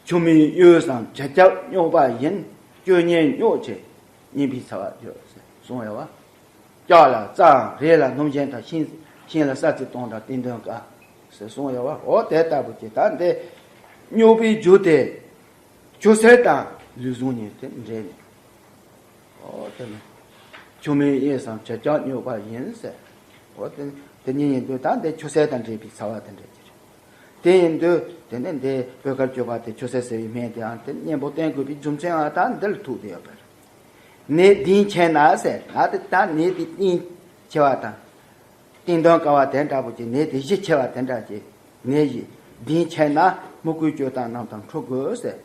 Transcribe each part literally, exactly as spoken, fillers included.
ཆུ་མིག་གཡོས་སམ་བྱ་སྐྱག་སྨྱོགས་པ་ཡིན། སྐྱོ་ཉེན་སྨྱོས་བྱས་སྙིམ་པའི་ཚ་བ་འཇོམས་ཟེར་གསུངས་ཡོད་བ། ལྕགས་ལ་རྩྭའམ་རས་ལ་སྣུམ་ཞིང་དང་། ཤིང་ཤིང་ལ་ས་རྩི་གཏོང་དང་། ཏིང་འདོན་དཀའ་ཟེར་གསུངས་ཡོད་བ། འོ་དེ་ལྟ་བུ་ཅིག་ད་འདི་སྨྱོ་བའི་རྒྱུ་དེ་ཆུ་སེར་དང་ལུས་ཟུངས་གཉིས་དེ་འདྲེས་ནས། འོ་དེ་ནི་ཆུ་མིག་གཡོས་སམ་བྱ་སྐྱག་སྨྱོགས་པ་ཡིན་ཟེར། འོ་དེ་དེ་གཉིས་ཡིན་དུས་ད་འདི་ཆུ་སེར་དང་འདྲེས་པའི་ཚ་བ་དེ་འདྲ་ཅིག་རེད། དེ་ཡིན་དུས་དེ་ནི་འདི་སྤོས་དཀར་སྤྱོད་པ་དེ་ཆུ་སེར་སེལ་བའི་སྨན་དེའང་དེ་གཉེན་པོ་བསྟེན་དགོས་པའི་རྒྱུ་མཚན་ཡང་ད་འདི་ལ་ཐུག་བསྡད་ཡོད་པ་རེད། ནད་གདིང་ཆེ་ན་ཟེར། ང་དེ་ད་ནད་དེ་གདིང་ཆེ་བ་དང་། ཏིང་འདོན་དཀའ་བ་དེ་འདྲ་པོ་ཅིག་ནད་དེ་གཞི་ཆེ་བ་དེ་འདྲ་ཅིག་ནད་གཞི་གདིང་ཆེ་ན་མོས་གུས་སྤྱོད་སྟངས་རྣམས་དང་འཁྲུལ་དགོས་ཟེར།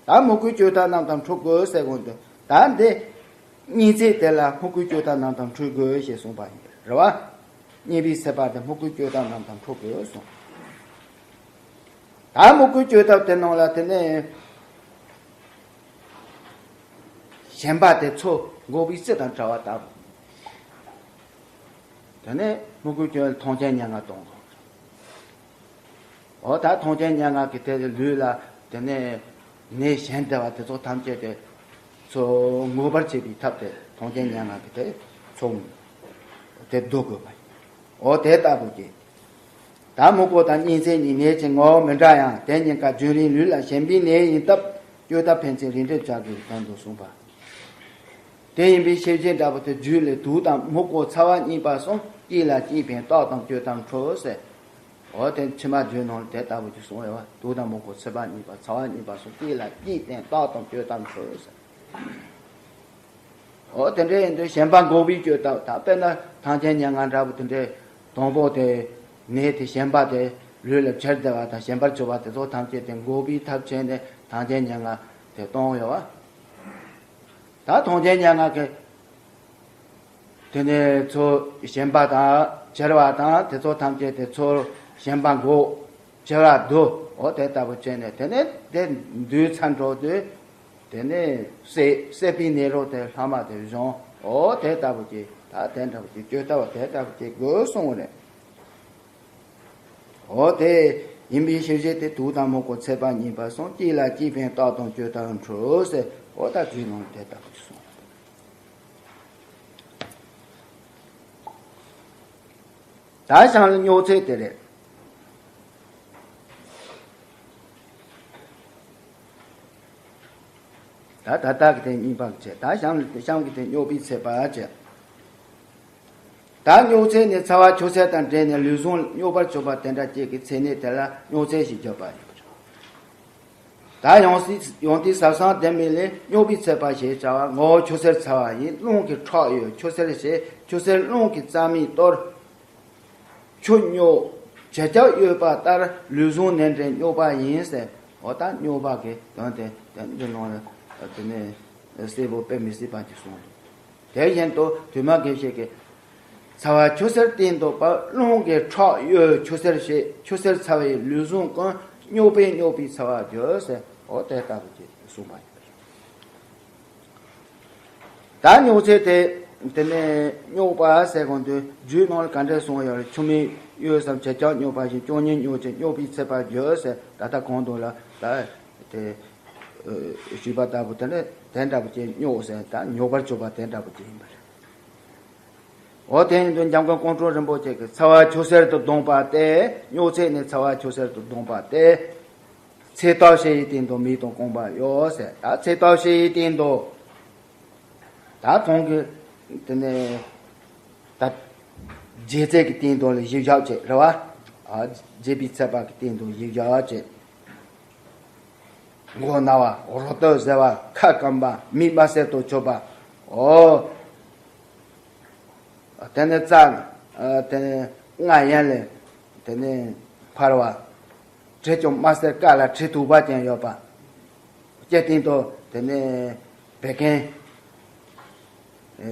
ད་མོས་གུས་སྤྱོད་སྟངས་རྣམས་དང་འཁྲུལ་དགོས་ཟེར་གོང་དུ་ད་འདི་གཉིས་ཚེ་དེ་ལ་མོས་གུས་སྤྱོད་སྟངས་རྣམས་དང་འཁྲུལ་དགོས་ཞེས་གསུངས་པ་ཡིན་པ་རེད་བ། གཉིས་པའི་ཚེ་པ་དེ་མོས་གུས་སྤྱོད་སྟངས་རྣམས་དང་འཁྲུལ་དགོས་གསུངས། ད་མོས་གུས་སྤྱོད་སྟངས་དེ་ནང་ལ་དེ་ནས་ཞེན་པ་དེ་ཚོ་འགོག་པའི་རྩི་དང་བྲལ་བ་ལྟ་བུ། དེ་ནས་མོས་གུས་སྤྱོད་མཐོང་ཆེན་མྱ་ངན་གཏོང་དགོས། འོ་ད་མཐོང་ཆེན་མྱ་ངན་གྱི་དེ་ལུས་ལ་དེ་ནས་ནད་གཞན་བདེ་བ་དེ་ཚོ་ཐམས་ཅད་དེ་ཚོ་ངོ་བར་བྱེད་པའི་ཐབས་དེ་མཐོང་ཆེན་མྱ་ངན་གྱི་དེ་ཚོ་དེ་བཟློག་དགོས་པ་ཡིན། འོ་དེ་ལྟ་བུ་གྱིས། ད་མོས་གུས་དང་གཉིས་ཚེ་གཉིས་ནད་ཀྱི་ངོ་བོ་མི་འདྲ་ཡང་། དེ་གཉིས་ཀ་རྒྱུན་རིང་ལུས་ལ་ཞེན་པའི་ནད་ཡིན་སྟབས། བཅོས་ཐབས་ཕན་ཚུན་རིས་འགྲེ་བྱ་དགོས་པའི་དོན་དུ་གསུངས་པ། དེ་ཡིན་པའི་ཤེས་བྱེད་འདྲ་པོ་དེ་རྒྱུད་ལས་དུག་དང་མོས་གུས་ཚ་བ་གཉིས་པ་གསུམ། གཅིག་ལ་གཅིག་ཕན་བཏགས་དང་བཅོས་ཐབས་འཕྲོད་ཟེར། འོ་དེ་ཕྱི་མ་རྒྱུད་ནང་ལ་དེ་ལྟ་བུ་ཅིག་གསུངས་ཡོད་བ། དུག་དང་མོས་གུས་ཚ་བ་གཉིས་པ་ཚ་བ་གཉིས་པ་གསུམ། གཅིག་ལ་གཅིག་ཕན་བཏགས་དང་བཅོས་ཐབས་འཕྲོད་ཟེར། འོ་དེ་འདྲ་ཡིན་དུས་ཞེན་པ་འགོག་པའི་བཅོས་ཐབས། ད་དཔེར་ན་ཐང་ཆེན་མྱ་ངན་འདྲ་པོ་དེ་འདྲའི་དང་པོ་དེ་ནད་དེ་ཞེན་པ་དེ་ལུས་ལ་ཁྱེར་བསྡད་པ་དང་ཞེན་པར་གྱུར་པ་དེ་ཚོ་ཐམས་ཅད་དེ་འགོག་པའི་ཐབས་བྱས་ནས་ཐང་ཆེན་མྱ་ངན་དེ་གཏོང་ཡོད་བ། ད་ཐང་ཆེན་མྱ་ངན་གྱི་དེ་ནས་ཚོ་ཞེན་པ་དང་ཁྱེར་བ་དང་དེ་ཚོ་ཐམས་ཅད་དེ་ཚོ་ཞེན་པ་འགོག་ཁྱེར་བ་བསྡུ། འོ་དེ་ལྟ་བུ་བྱས་ནས་དེ་ནས་དེ་འདུས་ཚར་འགྲོ་དུས། དེ་ནས་སད་སད་པའི་ནད་རོ་དེ་ལྷག་མ་དེ་སྦྱོང་། འོ་དེ་ལྟ་བུ་ཅིག་ད་དེ་འདྲ་བུ་ཅིག་བཅོས་ལྟ་བུ་དེ་ལྟ་བུ་ཅིག་དགོས་གསུངས་པ་རེད། འོ་དེ་ཡིན་པའི་ཤེས་བྱེད་དེ་དུག་དང་མོས་གུས་ཚ་བ་གཉིས་པ་གསུམ། གཅིག་ལ་གཅིག་ཕན་བཏགས་དང་བཅོས་ཐབས་འཕྲོད་ཟེར། འོ་ད་དུས་ནང་དེ་ལྟ་བུ་ཅིག་གསུངས། ད་གཤམ་ལ་སྨྱོ་ཚད་དེ་རེད། ད་ད་ལྟ་གི་དེ་གཉིས་པ་བྱས། ད་གཤམ་གཤམ་གི་དེ་སྨྱོ་བའི་ཚད་པ་བྱས། ད་སྨྱོ་ཚད་ནི་ཚ་བ་ཆུ་སེར་དང་འདྲེས་ནས་ལུས་ཟུངས་སྨྱོ་བར་གྱུར་པ་དེ་འདྲ་ཅིག་གི་ཚེ་ནད་དེ་ལ་སྨྱོ་ཚད་ཞེས་བརྗོད་པ་ཡིན་པ་རེད། ད་ཡང་སྲིད་ཡང་དེའི་ཟབ་གསང་ལྡན་མིན་ལས། སྨྱོ་བའི་ཚད་པ་ཞེས་བྱ་བ། ངོ་བོ་ཆུ་སེར་ཚ་བ་ཡིན། རླུང་གི་ཁྲག་ཡོད་ཆུ་སེར་ཞེས། ཆུ་སེར་རླུང་གི་རྩ་མིག་གཏོར། ཆུ་སྨྱོ་བྱ་སྐྱག་གཡོས་པ་ལྟར། ལུས་ཟུངས་ནད་འདྲེས་སྨྱོ་བ་ཡིན་ཟེར། འོ་ད་སྨྱོ་བ་གི་དོན་དེ་དེ་འདི་ནང་ལ་དེ་ནས་གསལ་པོ་དཔེ་མི་སྲིད་པ་ཅིག་གསུངས་འདུག་དེ་བཞིན་དུ་དུ་མ་དགེ་བཤེས་ཀྱིས། ཚ་བ་ཆུ་སེར་སྟེང་དུ་བབ། རླུང་གི་ཁྲག་གཡོས་ཆུ་སེར་ཞེས། ཆུ་སེར་ཚ་བས་ལུས་ཟུངས་ཀུན། སྨྱོ་བས་སྨྱོ་བའི་ཚ་བ་བརྗོད་ཟེར། འོ་དེ་ལྟ་བུ་ཅིག་གསུངས་པ་ཡིན། ད་སྨྱོ་ཚད་དེ་དེ་ནས་སྨྱོ་བ་ཟེར་གོང་དུ་རྒྱུད་ནང་ལ་ག་འདྲས་གསུངས་ཡོད་རེད། ཆུ་མིག་གཡོས་སམ་བྱ་སྐྱག་སྨྱོ་བ་བཞིན། སྐྱོ་ཉེན་སྨྱོས་བྱས་སྨྱོ་བའི་ཚད་པ་བརྗོད་ཟེར། ད་ལྟ་གོང་དུ་ལ་ད་དེ་ཞུས་པ་ལྟ་བུ་དེ་འདྲ་དེ་འདྲ་བུ་ཅིག་སྨྱོ་ཟེར། ད་སྨྱོ་བར་གྱུར་པ་དེ་འདྲ་བུ་ཅིག་ཡིན་པ་རེད། འོ་དེ་ཡིན་དུས་འཇམ་མགོན་ཀོང་སྤྲུལ་རིན་པོ་ཆེ་གིས། ཚ་བ་ཆུ་སེར་དུ་བརྡུངས་པ་སྟེ། སྨྱོ་ཚད་ནི་ཚ་བ་ཆུ་སེར་དུ་བརྡུངས་པ་སྟེ། ཚེ་ཐག་བཤད་ཡི་སྟེང་དུ་མིག་དང་རྐང་པ་གཡོ་ཟེར། ད་ཚེ་ཐག་བཤད་ཡི་སྟེང་དུ། ད་གོང་གི་དེ་ནས་ད་རྗེས་ཚད་ཀྱི་སྟེང་དུ་ལ་གཞི་བཞག་བྱས་རེད་བ། ཨ་རྗེས་པའི་ཚད་པ་གི་སྟེང་དུ་གཞི་བཞག་བྱས། མགོ་ན་བ། རོ་སྟོད་གཟེར་བ། ཁ་སྐམ་པ། མིག་དམར་སེར་དུ་གྱུར་པ། འོ། དེ་ནས་རྩ། དེ་ནས་རྔ་ཡན་ལས་དེ་ནས་འཕར་བ། དྲི་ཀྱང་དམར་སེར་དཀར་ལ་དྲི་དུགས་པ་ཅན་ཡོད་པ། ལྕེ་སྟེང་དུ་དེ་ནས་བད་ཀན།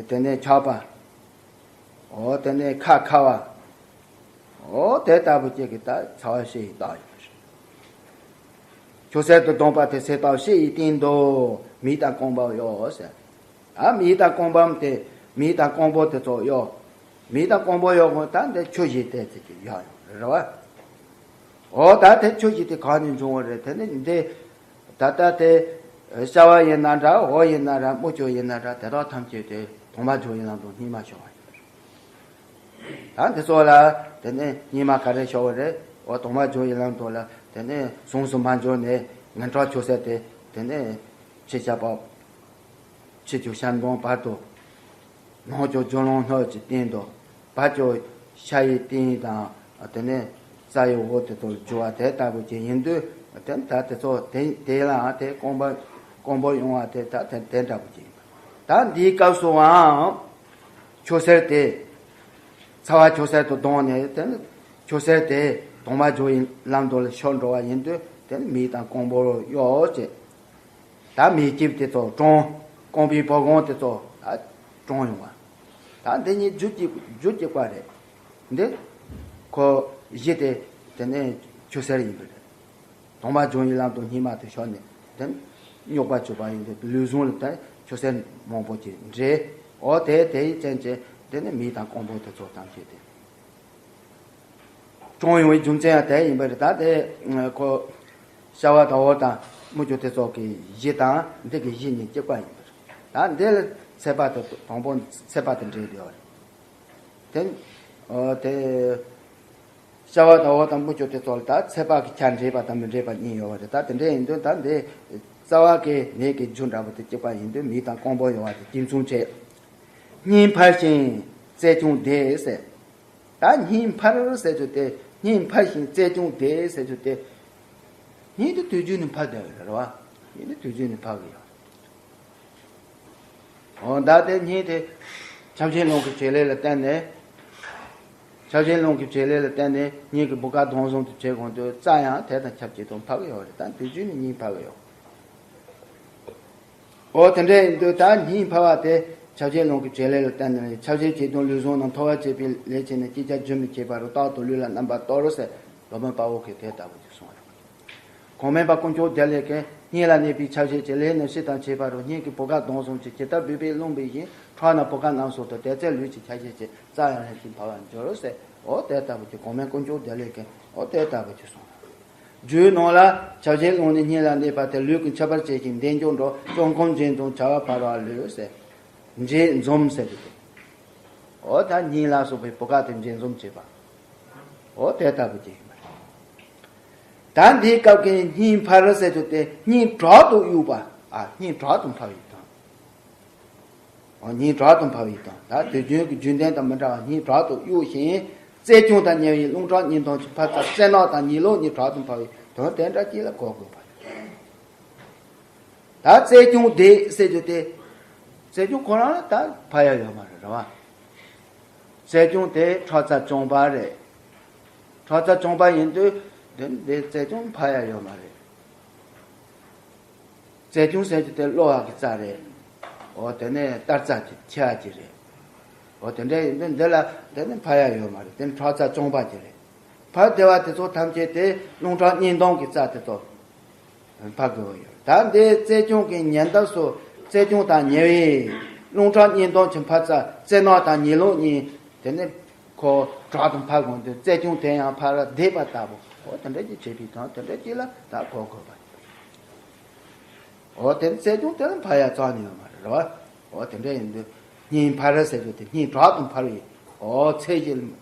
དེ་ནས་ཆགས་པ། འོ་དེ་ནས་ཁ་ཁ་བ། འོ་དེ་ལྟ་བུ་ཅིག་གི་ད་ཚ་བ་བཤད་ཡི་རྟགས་ཡོད་པ་རེད། ཆུ་སེར་དུ་བརྡུངས་པ་དེ་ཚེ་ཐག་བཤད་ཡི་སྟེང་དུ་མིག་དང་རྐང་པ་གཡོ་ཟེར། ཨ་མིག་དང་རྐང་པའམ་དེ་མིག་དང་རྐང་པ་དེ་ཚོ་གཡོ། མིག་དང་རྐང་པ་གཡོ་གོང་ད་འདི་ཆུ་བཞི་དེ་ཚེ་ཅིག་ཡོད་ཡོད་རེད་བ། འོ་ད་དེ་ཆུ་བཞི་དེ་གང་ནས་འབྱུང་བ་རེད། དེ་ནི་འདི། ད་ལྟ་དེ་ཤ་བ་ཡིན་ན་འདྲ། འོ་ཡིན་ན་འདྲ། དམུ་ཆོས་ཡིན་ན་འདྲ། དེ་དག་ཐམས་ཅད་དེ་དྭངས་མ་ཇོ་ཡི་ལམ་དུ་སྙིགས་མ་ཤོར་བ་ཡིན། ད་འདི་ཚོ་ལ་དེ་ནས་སྙིགས་མ་ག་རེ་ཤོར་བ་རེད། འོ་དྭངས་མ་ཇོ་ཡི་ལམ་དུ་ལ་དེ་ནས་ཟུངས་སུ་མ་འཇུག་ནས་ངན་གྲོགས་ཆོས་ཟེར་ཏེ། དེ་ནས་ཕྱི་ཤ་པ་ཕྱི་ཆུ་ཤ་མདོང་བར་དུ། ནང་ཆུ་རྒྱུ་ལོང་སྣོད་ཀྱི་སྟེང་དུ། བར་ཆུ་ཤ་ཡི་སྟེང་དང་། དེ་ནས་རྩ་ཡི་འོག་དེ་ཚོར་རྒྱུ་བ་དེ་ལྟ་བུ་ཅིག་ཡིན་དུས། དེ་ད་དེ་ཚོ་དེ་དེ་ལའང་དེ་སྐོང་པོ་སྐོང་པོ་ཡོང་བ་དེ་ད་དེ་དེ་འདྲ་པོ་ཅིག་ཡིན་པ། ད་འདིའི་སྐབས་སུའང་ཆུ་སེར་དེ་ཚ་བ་ཆུ་སེར་དུ་ལྡང་ནས། དེ་ནས་ཆུ་སེར་དེ་དྭངས་མ་ཇོ་ཡི་ལམ་དུ་ལ་ཤོར་འགྲོ་བ་ཡིན་དུས། དེ་ནས་མེ་དང་སྐོང་པོ་གཡོ་བྱས། ད་མེ་ལྕེབ་དེ་ཚོ་གྲོངས། སྐོང་པོའི་བུ་གུང་དེ་ཚོ་ད་གྲོངས་ཡོང་བ། ད་འདི་གཉིས་རྒྱུ་གཅིག་རྒྱུ་གཅིག་པ་རེད། འདི་ཁོ་གཞི་དེ་དེ་ནས་ཆུ་སེར་ཡིན་པ་རེད། དྭངས་མ་ཇོ་ཡི་ལམ་དུ་སྙིགས་མ་དེ་ཤོར་ནས་དེ་རྙོག་པ་བྱུང་བ་ཡིན་དུས། ལུས་ཟུངས་ལ་ད་ཆུ་སེར་མང་པོ་ཅིག་འདྲེས། འོ་དེ་དེའི་རྐྱེན་གྱིས་དེ་ནས་མེ་དང་སྐོང་པོ་དེ་ཚོ་ཐམས་ཅད་དེ། གྲོངས་ཡོང་བའི་རྒྱུ་མཚན་ཡང་དེ་ཡིན་པ་རེད། ད་དེ་ཁོ་ཤ་བ་དང་འོ་དང་དམུ་ཆུ་དེ་ཚོ་གི་གཞི་དང་འདི་གི་གཞི་གཉིས་གཅིག་པ་ཡིན་པ་རེད། ད་འདི་ལ་ཚད་པ་དེ་དང་པོ་ཚད་པ་དེ་འདྲེས་བསྡད་པ་རེད། དེ་འོ་དེ་ཤ་བ་དང་འོ་དང་དམུ་ཆུ་དེ་ཚོ་ལ་ད་ཚད་པ་གི་ཆ་འདྲེས་པ་དང་མི་འདྲེས་པ་གཉིས་ཡོད་པ་རེད། ད་དེ་འདྲ་ཡིན་དུས་ད་འདི་རྩ་བ་གི་ནད་ཀྱི་རྒྱུ་འདྲ་པོ་དེ་གཅིག་པ་ཡིན་དུས། མེ་དང་སྐོང་པོ་ཡོང་བ་དེ་གཅིག་མཚུངས་བྱས། སྙིང་འཕར་ཞིང་རྩལ་ཆུང་བདེ་ཟེར། ད་སྙིང་འཕར་ཟེར་རྒྱུ་དེ། སྙིང་འཕར་ཞིང་རྩལ་ཆུང་བདེ་ཟེར་རྒྱུ་དེ། སྙིང་དེ་དུས་རྒྱུན་ནས་འཕར་བསྡད་ཡོད་རེད་བ། སྙིང་དེ་དུས་རྒྱུན་ནས་འཕར་གི་ཡོད། འོ་ད་དེ་སྙིང་དེ་ཆབ་ཆེན་རླུང་གི་བྱེད་ལས་ལ་བརྟེན་ནས། ཆབ་ཆེན་རླུང་གི་བྱེད་ལས་ལ་བརྟེན་ནས་སྙིང་གི་བུ་ག་གདོང་བཟུང་དུ་བྱེད་དགོས་དུས། རྩ་ཡང་དེ་དང་ཆབས་ཅིག་ཏུ་འཕར་གི་ཡོད་རེད། ད་དུས་རྒྱུན་ནས་སྙིང་འཕར་གི་ཡོད། འོ་དེ་འདྲ་ཡིན་དུས་ད་སྙིང་འཕར་བ་དེ་ཆབ་ཆེན་རླུང་གི་བྱེད་ལས་ལ་བརྟེན་ནས། ཆབ་ཆེན་བྱེད་དོན་ལུས་ཟུངས་རྣམས་མཐོ་བར་བྱེད་པའི་ལས་བྱས་ནས། ཅི་བྱ་རྒྱུན་མི་འཆད་པ་རུ། རྟག་ཏུ་ལུས་ལ་རྣམ་པར་གཏོར་ཟེར། སློབ་དཔོན་དཔའ་བོ་གིས་དེ་ལྟ་བུ་ཅིག་གསུངས་པ་རེད། གོང་མའི་དཀོན་མཆོག་བདེ་ལེགས་ཀྱིས། སྙིང་ལ་གནས་པའི་ཆབ་ཆེན་གྱི་ལས་རྣམས་ཕྱི་དང་ཕྱི་བར་རུ། སྙིང་གི་བུ་ག་གདོང་བཟུང་བྱེད། ཇི་ལྟར་བུས་པའི་རླུང་འབིགས་བཞིན། ཁྲག་རྣམས་བུ་ག་རྣམས་སོགས་དང་། དེ་ཚེ་ལུས་ཀྱི་ཆ་ཤས་ཀྱི། རྩ་ཡང་ལྷན་ཅིག་འཕར་བར་འགྱུར་ཟེར། འོ་དེ་ལྟ་བུ་ཅིག་གོང་མའི་དཀོན་མཆོག་བདེ་ལེགས་ཀྱིས་འོ་དེ་ལྟ་བུ་ཅིག་གསུངས། རྒྱུད་ནང་ལ་ཆབ་ཆེན་རླུང་ནི་སྙིང་ལ་གནས་པ་དེ། ལུས་ཀྱི་ཁྱབ་པར་བྱེད་ཅིང་འདེགས་འཇོག་འགྲོ། བཅོམ་ཁོམ་འབྱེད་འཛུམ་བྱ་བ་འཕར་བ་ལུས་ཟེར། འབྱེད་འཛུམ་ཟེར་གྱི་འདུག་འོ་ད་སྙིང་ལ་སོགས་པའི་བུ་ག་དེ་འབྱེད་འཛུམ་བྱེད་པ། འོ་དེ་ལྟ་བུ་ཅིག་ཡིན་པ་རེད། ད་འདིའི་སྐབས་ཀྱི་སྙིང་འཕར་ཟེར་རྒྱུ་དེ་སྙིང་དྲག་ཏུ་གཡུག་པ། ཨ། སྙིང་དྲག་ཏུ་འཕར་བའི་དོན། འོ། སྙིང་དྲག་ཏུ་འཕར་བའི་དོན། ད་དུས་རྒྱུན་གྱི་རྒྱུན་ལྡན་དང་མི་འདྲ་བར་སྙིང་དྲག་ཏུ་གཡུག་ཅིང་རྩལ་ཆུང་དང་ཉེ་བའི་རླུང་ཁྲག་གཉིས་འདོན་གྱི་འཕར་རྩ་རྩེ་ནག་དང་ཉི་ལོག་གཉིས་དྲག་ཏུ་འཕར་བའི་དོན་དེ་འདྲ་ཅིག་ལ་གོ་དགོས་པ་རེད། ད་རྩལ་ཆུང་བདེ་ཟེར་རྒྱུ་དེ། རྩལ་ཆུང་ཁོ་རང་ལ་ད་འཕར་ཡ་ཡོད་མ་རེད། རེད་བ། རྩལ་ཆུང་དེ་ཁྲག་རྩ་རྐྱང་པ་རེད། ཁྲག་རྩ་རྐྱང་པ་ཡིན་དུས་དེ་འདི་རྩལ་ཆུང་འཕར་ཡ་ཡོད་མ་རེད། རྩལ་ཆུང་ཟེར་རྒྱུ་དེ་གློ་བ་གི་རྩ་རེད། འོ། དེ་ནས་གཏར་རྩ་གི་ཆེ་བ་གི་རེད། འོ། དེ་འདྲ་ཡིན་དུས་འདི་ལ་དེ་ནི་འཕར་ཡ་ཡོད་མ་རེད། དེ་ནི་ཁྲག་རྩ་རྐྱང་པ་གི་རེད། འཕར་བདེ་བ་དེ་ཚོ་ཐམས་ཅད་དེ་རླུང་ཁྲག་གཉིས་འདོན་གྱི་རྩ་དེ་ཚོ་འཕར་དགོས་ཡོད། ད་འདི་རྩལ་ཆུང་གི་ཉེ་འདབས་སུ་རྩལ་ཆུང་དང་ཉེ་བའི་རླུང་ཁྲག་གཉིས་འདོན་གྱི་འཕར་རྩ་རྩེ་ནག་དང་ཉི་ལོག་གཉིས་དེ་ནི་ཁོ་དྲག་ཏུ་འཕར་དགོས་དུས་རྩལ་ཆུང་དེ་ཡང་འཕར་བ་བདེ་བ་ལྟ་བུ། འོ། དེ་འདྲ་ཅིག་བྱེད་པའི་དོན་དེ་འདྲ་ཅིག་ལ་ད་གོ་དགོས་པ། འོ། དེ་རྩལ་ཆུང་དེ་ལ་འཕར་ཡ་རྩ་ནས་ཡོད་མ་རེད། རེད་བ། འོ། དེ་འདྲ་ཡིན་དུས་སྙིང་འཕར་ཟེར་རྒྱུ་དེ་སྙིང་དྲག་ཏུ་འཕར་བའི། འོ། ཚད་གཞི་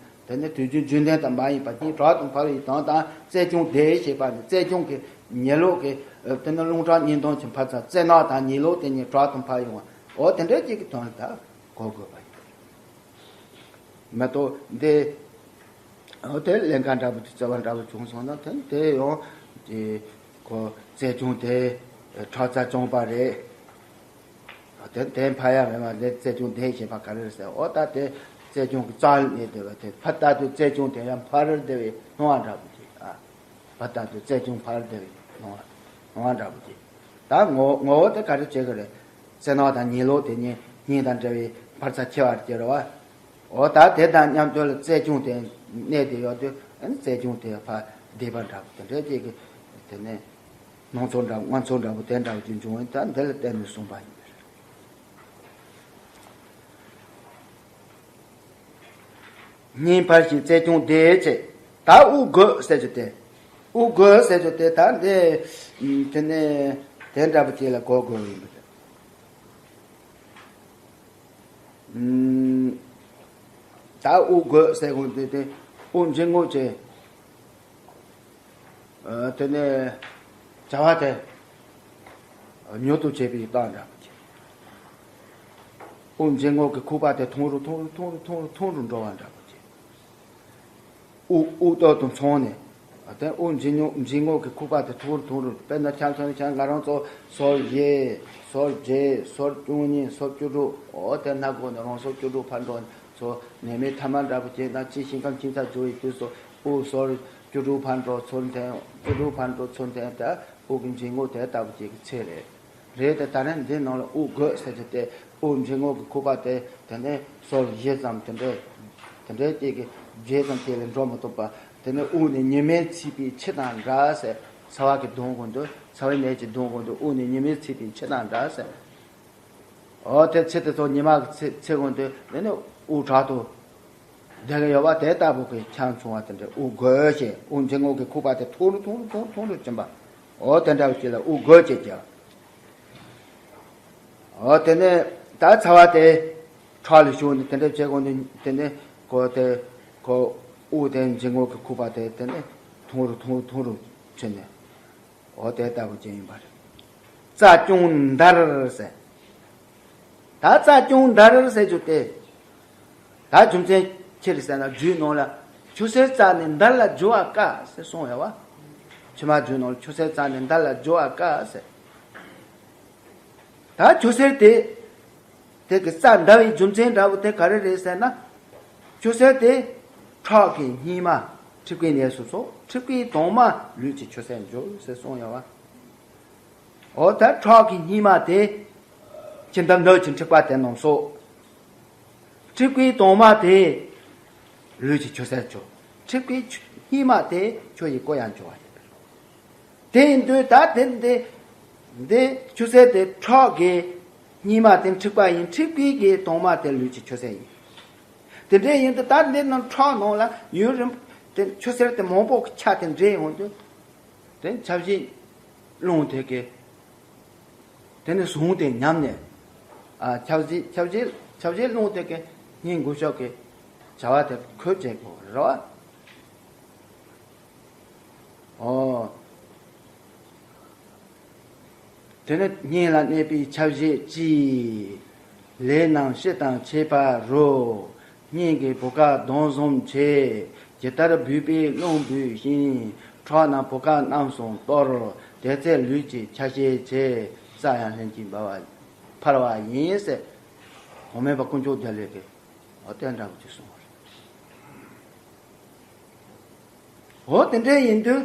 དེ་ནི་དུས་རྒྱུན་རྒྱུན་ལྡན་དང་མ་ཡིན་པ་སྙིང་དྲག་ཏུ་འཕར་བའི་དོན་དང་། རྩལ་ཆུང་བདེ་ཞེས་པ་ནི་རྩལ་ཆུང་གི་ཉེ་ལོག་གི། དེ་ནི་རླུང་ཁྲག་གཉིས་འདོན་གྱི་འཕར་རྩ་རྩེ་ནག་དང་ཉི་ལོག་དེ་གཉིས་དྲག་ཏུ་འཕར་ཡོང་བ། འོ། དེ་འདྲ་ཅིག་གི་དོན་ལ་ད་གོ་དགོས་པ་ཡིན། མ་གཏོགས་འདི། འོ། དེ་ལན་ཁ་འདྲ་པོ་དེ་རྩ་བ་འདྲ་པོ་བྱུང་སོང་ན་དེ་དེ་ཡང་དེ་ཁོ་རྩལ་ཆུང་དེ་ཁྲག་རྩ་རྐྱང་པ་རེད། དེ་དེ་འཕར་ཡ་མེད་པ་ལས་རྩལ་ཆུང་བདེ་ཞེས་པ་ག་རེ་རེད་ཟེར། འོ། ད་དེ་རྩལ་ཆུང་གི་རྩ་ལ་གནས་བསྡད་པ་དེ་འཕར་ལྟ་དུས་རྩལ་ཆུང་དེ་ཡང་འཕར་བསྡད་པའི་སྣང་བ་འདྲ་པོ་དེ། ཨ། འཕར་ལྟ་དུས་རྩལ་ཆུང་འཕར་བསྡད་པའི་སྣང་བ། སྣང་བ་འདྲ་པོ་དེ། ད་ངོ་ངོ་བོ་དེ་ག་རེ་བྱེད་ཀྱི་རེད། རྩེ་ནག་དང་ཉི་ལོག་དེ་གཉིས་སྙིང་དང་འབྲེལ་བའི་འཕར་རྩ་ཆེ་བ་རེད་ཀྱི་རེད་བ། འོ། ད་དེ་དང་མཉམ་དུ་ལ་རྩལ་ཆུང་དེ་གནས་བསྡད་ཡོད་དུས། ཨ་ནི་རྩལ་ཆུང་དེ་ཕར་བདེ་བ་འདྲ་པོ་དེ་འདྲ་ཅིག་གི་དེ་ནས་སྣང་ཚུལ་འདྲ། མངོན་ཚུལ་འདྲ་པོ་དེ་འདྲ་པོ་ཅིག་འབྱུང་བས། ད་འདི་ལ་བརྟེན་ནས་གསུངས་པ་ཡིན་པས། སྙིང་འཕར་ཞིང་རྩལ་ཆུང་བདེ་ཟེར། ད་དབུགས་རྒོད་ཟེར་རྒྱུ་དེ། དབུགས་རྒོད་ཟེར་དུས་དེ་ད་འདི་དེ་ནས་དེ་འདྲ་པོ་ཅིག་ལ་གོ་དགོས་ཡིན་པ་རེད། ད་དབུགས་རྒོད་ཟེར་དགོས་དུས་དེ་དབུགས་འབྱིན་རྔུབ་བྱེད། དེ་ནས་བྱ་བ་དེ་མྱུར་དུ་བྱེད་པའི་རྟགས་འདྲ་པོ་ཅིག་དབུགས་འབྱིན་རྔུབ་ཀྱི་ཁུག་པ་དེ་ཐུང་རུ་ཐུང་རུ་ཐུང་རུ་ཐུང་རུ་ཐུང་རུ་འགྲོ་བ་འདྲ་པོ་ཅིག་དབུགས་དབུགས་སྟོབས་དང་མཚུངས་ནས། དེ་དབུགས་འབྱིན་རྔུབ་འབྱིན་རྔུབ་ཀྱི་ཁུག་པ་དེ་ཐུང་རུ་ཐུང་རུ། དཔེར་ན་ཆ་མཚོན་ཆ་ང་རང་ཚོ་སོར་བཞི། སོར་བརྒྱད། སོར་བཅུ་གཉིས། སོར་བཅུ་དྲུག་འོ་དེ་སྣ་ཁུག་ནས་རང་སོར་བཅུ་དྲུག་ཕར་འགྲོ་ཚོ་ནད་མེད་ཐ་མ་འདྲ་པོ་བྱས་ན་ཅི་ཞིང་ཁམས་ཁྱིམ་ཚ་འཇུ་བའི་དུས་སུ་དབུགས་སོར་བཅུ་དྲུག་ཕར་འགྲོ་ཚུར་འཐེན། བཅུ་དྲུག་ཕར་འགྲོ་ཚུར་འཐེན། དེ་དབུགས་ཀྱི་འབྱིན་རྔུབ་དེ་ལྟ་བུ་ཅིག་གི་ཚད་རེད། རེད་དེ་ད་རེས་འདི་ནང་ལ་དབུགས་རྒོད་ཟེར་གྱི་དེ་དབུགས་འབྱིན་རྔུབ་ཀྱི་ཁུག་པ་དེ་དེ་ནས་སོར་བཞི་ཙམ་དེ་འདྲས། དེ་འདྲས་ཅིག་གི་བརྒྱད་ཙམ་དེ་ལས་འགྲོ་མི་ཐུབ་པ། དེ་ནས་དབུགས་ནི་ཉི་མས་ཚིག་པའི་ཆུ་དང་འདྲ་ཟེར། ཚ་བ་གིས་གདུང་དགོས་འདུག་ཚ་བའི་ནད་ཀྱིས་གདུང་དགོས་འདུག་དབུགས་ནི་ཉི་མས་ཚིག་པའི་ཆུ་དང་འདྲ་ཟེར། འོ་དེ་ཚེ་དེ་ཚོ་ཉི་མ་གི་ཚེ་ཚེ་གོང་དུ་དེ་ནི་དབུགས་དྲག་ཏུ་ལྡང་གི་ཡོད་པ་དེ་ལྟ་བུ་གི་ཆ་མཚུངས་པ་དེ་འདྲ། དབུགས་རྒོད་ཞེས་དབུགས་འབྱིན་རྔུབ་ཀྱི་ཁུག་པ་དེ་ཐུང་རུ་ཐུང་རུ་ཐུང་རུ་ཐུང་རུ་ཕྱིན་པ། འོ་དེ་འདྲ་བ་ཞིག་ལ་དབུགས་རྒོད་ཅེས་བྱ། འོ་དེ་ནས་ད་ཚ་བ་དེ་ཁྲག་ལ་ཞུགས་ནས་དེ་འདྲ་བྱེད་དགོས་ནས་དེ་ནས་ཁོ་དེ་ཁོ་དབུགས་དེ་འབྱིན་རྔུབ་ཀྱི་ཁུག་པ་དེ་དེ་ནས་ཐུང་རུ་ཐུང་རུ་ཐུང་རུ་ཕྱིན་ནས། འོ་དེ་ལྟ་བུ་ཅན་ཡིན་པ་རེད། རྩ་ཅུང་འདར་ཟེར། ད་རྩ་ཅུང་འདར་ཟེར་རྒྱུ་དེ། ད་རྒྱུ་མཚན་ཅི་རེད་ཟེར་ན་རྒྱུད་ནང་ལ་ཆུ་སེར་རྩ་ནི་འདར་ལ་རྒྱུ་བ་དཀའ་ཟེར་གསུངས་ཡོད་བ། ཕྱི་མ་རྒྱུད་ནང་ལ་ཆུ་སེར་རྩ་ནི་འདར་ལ་རྒྱུ་བ་དཀའ་ཟེར། ད་ཆུ་སེར་དེ། དེ་གི་རྩ་འདར་བའི་རྒྱུ་མཚན་འདྲ་བོ་དེ་ག་རེ་རེད་ཟེར་ན། ཆུ་སེར་དེ་ཁྲག་གི་སྙིགས་མ། མཁྲིས་པའི་ནད་སོ་སོ་མཁྲིས་པའི་དྭངས་མ་ལུས་ཀྱི་ཆུ་སེར་འགྱུར་ཟེར་གསུངས་ཡོད་བ། འོ་ད་ཁྲག་གི་སྙིགས་མ་དེ་ཁྱིམ་ཐབ་སྣོད་ཀྱི་མཁྲིས་པ་དེ་རྣམས་སོ། མཁྲིས་པའི་དྭངས་མ་དེ་ལུས་ཀྱི་ཆུ་སེར་འགྱུར། མཁྲིས་པའི་ཆུ་སྙིགས་མ་དེ་ཆུ་ཡི་སྐུ་ཡང་འགྱུར་བ་ཡིན། དེ་ཡིན་དུས་ད་དེ་འདི་འདི་ཆུ་སེར་དེ་ཁྲག་གི་སྙིགས་མ་དེ་མཁྲིས་པ་ཡིན། མཁྲིས་པའི་གི་དྭངས་མ་དེ་ལུས་ཀྱི་ཆུ་སེར་ཡིན། དེ་འདྲ་ཡིན་དུས་ད་འདི་ནང་ཁྲག་ནང་ལ་ཡུན་རིང་དེ་ཆུ་སེར་དེ་མང་པོ་གི་ཆ་དེ་འདྲེས་ཡོང་དུས། དེ་ཆ་བཞི་རླུང་དེ་གི་དེ་ནི་ཟུངས་དེ་ཉམས་ནས། ཨ་ཆ་བཞི་ཆ་བཞི་ཆ་བཞི་རླུང་དེ་གི་སྙིང་མགུལ་ཤོག་གི་བྱ་བ་དེ་ཁོས་བྱེད་དགོས་རེད་བ། ཨོ། དེ་ནི་སྙིང་ལ་གནས་པའི་ཆ་བཞི་ཅི། ལས་རྣམས་ཞི་དང་བྱེད་པ་རུ། སྙིང་གི་བུ་ག་གདོན་བཟུང་བྱེད། ཇི་ལྟར་འབུད་པའི་རླུང་འབུད་བཞིན། ཁྲག་རྣམས་བུ་ག་རྣམས་སུ་གཏོར། དེ་ཚེ་ལུས་ཀྱི་ཆ་ཤས་བྱེད། རྩ་ཡང་ལྷན་ཅིག་འབར་བ་འཕར་བ་ཡིན་ཟེར། གོང་མའི་བ་དཀོན་མཆོག་རྒྱལ་ལས་ཀྱི་འོ་དེ་འདྲ་བོ་ཅིག་གསུངས་པ་རེད། འོ་དེ་འདྲ་ཡིན་དུས་